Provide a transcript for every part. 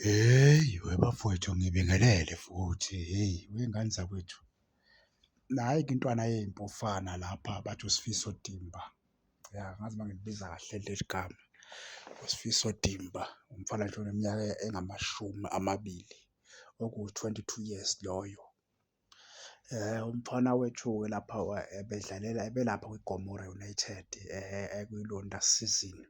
Hheyi, webafowethu ngibingelele futhi, hheyi wey'ngane zakwethu. Nayi-ke intwana yeyiMpofana lapha bathi uSifiso Dimba, ya angazi noma ngilibiza kahle yini leli gama. USifiso Dimba, umfana nje oneminyaka engamashumi amabili, okuwu-22 years loyo. Umfana wethu-ke lapha ebedlalela ebelapha kwiGomora United ekwi-loan last season.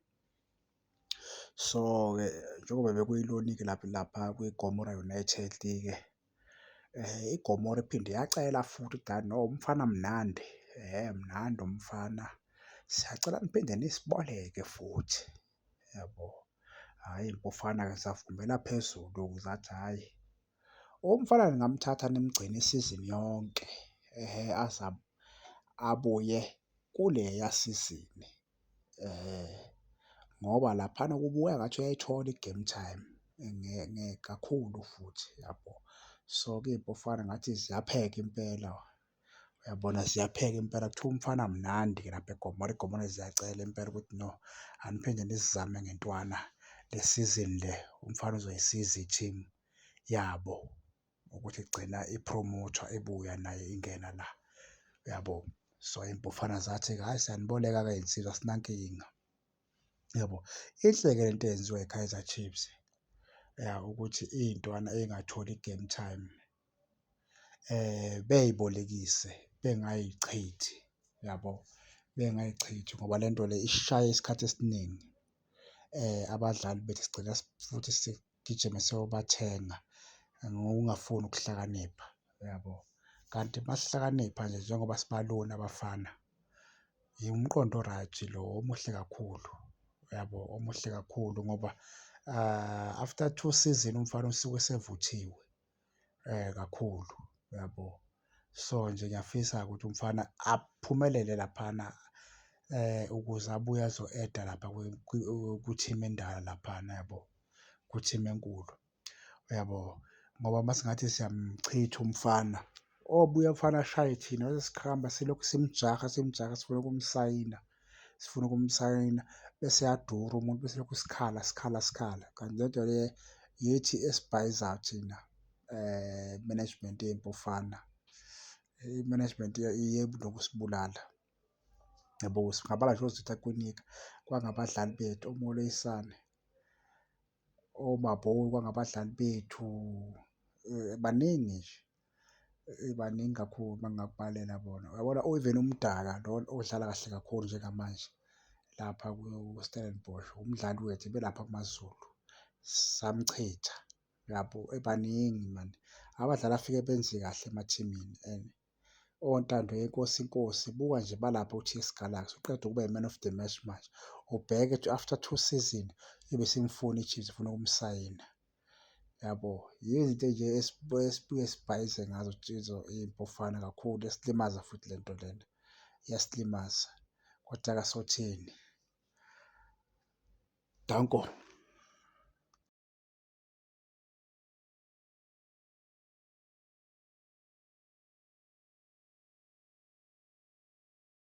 So-ke njengoba ebekwi-loan-ke lapha kwiGomora United-ke, iGomora iphinde yacela futhi ukuthi hhayi no, umfana mnandi, mnandi umfana, siyacela niphinde nisiboleke futhi, yabo. Hhayi iy'Mpofana-ke zavumela phezulu-ke zathi hhayi, umfana ningamthatha nimgcine isizini yonke, ehhe, aze abuye kuleya sizini, ehhe, ngoba laphana kubukeka ngathi uyayithola i-game time kakhulu futhi yabo. So-ke iy'Mpofana ngathi ziyapheka impela, uyabona ziyapheka impela. Kuthiwa umfana mnandi-ke lapha eGomora, iGomora ziyacela impela ukuthi no, aniphinde nisizame ngentwana le sizini le, umfana uzoyisiza i-team yabo ukuthi igcina iphromothwa ibuya nayo ingena la, uyabo. So, iy'Mpofana zathi-ke, hhayi siyaniboleka-ke yinsizwa asinankinga, yabo. Inhle-ke le nto eyenziwa i-Kaizer Chiefs, ya ukuthi iy'ntwana ey'ngatholi i-game time bey'bolekise bengayichithi, yabo. Bengayichithi ngoba le nto le isishaye isikhathi esiningi abadlali bethu sigcina futhi sigijime siyobathenga ngokungafuni ukuhlakanipha, uyabo. Kanti uma sihlakanipha nje njengoba sibalona abafana, umqondo o-right lo, omuhle kakhulu, uyabo, omuhle kakhulu ngoba after two season umfana usuke esevuthiwe kakhulu, uyabo. So, nje ngiyafisa-ke ukuthi umfana aphumelele laphana ukuze abuye azo-add-a lapha ku-team endala laphana yabo, ku-team enkulu, uyabo. Ngoba uma singathi siyamchitha umfana, obuya umfana ashaye thina bese sihamba silokhu simjaha simjaha sifuna ukumsayina, sifuna ukumsayina bese eyadura umuntu bese silokhu sikhala sikhala sikhala. Kanti le nto le yithi esibhayizayo thina management yeyiMpofana, i-management inokusibulala, yabo. Singabala nje oZitha Kwinika kwangabadlali bethu, oMoloisane, oMaboe kwangabadlali bethu, baningi nje, baningi kakhulu uma ngingakubalela bona. Uyabona even uMdaka lo odlala kahle kakhulu njengamanje lapha ku-Stellenbosch, umdlali wethu ebelapha kuMaZulu, samchitha, yabo. Baningi mani, abadlali abafike benze kahle emathimini and oNtandoyenkosi Nkosi, buka nje balapha ku-TS Galaxy, uqeda ukuba i-man of the match manje. Ubheke after two season ibe isimfuna i-Chiefs ifuna ukumsayina, yabo. Yizinto nje esibuye sibhayize ngazo iy'Mpofana kakhulu, iyasilimaza futhi le nto lena, iyasilimaza, koda-ke sothini? Danko.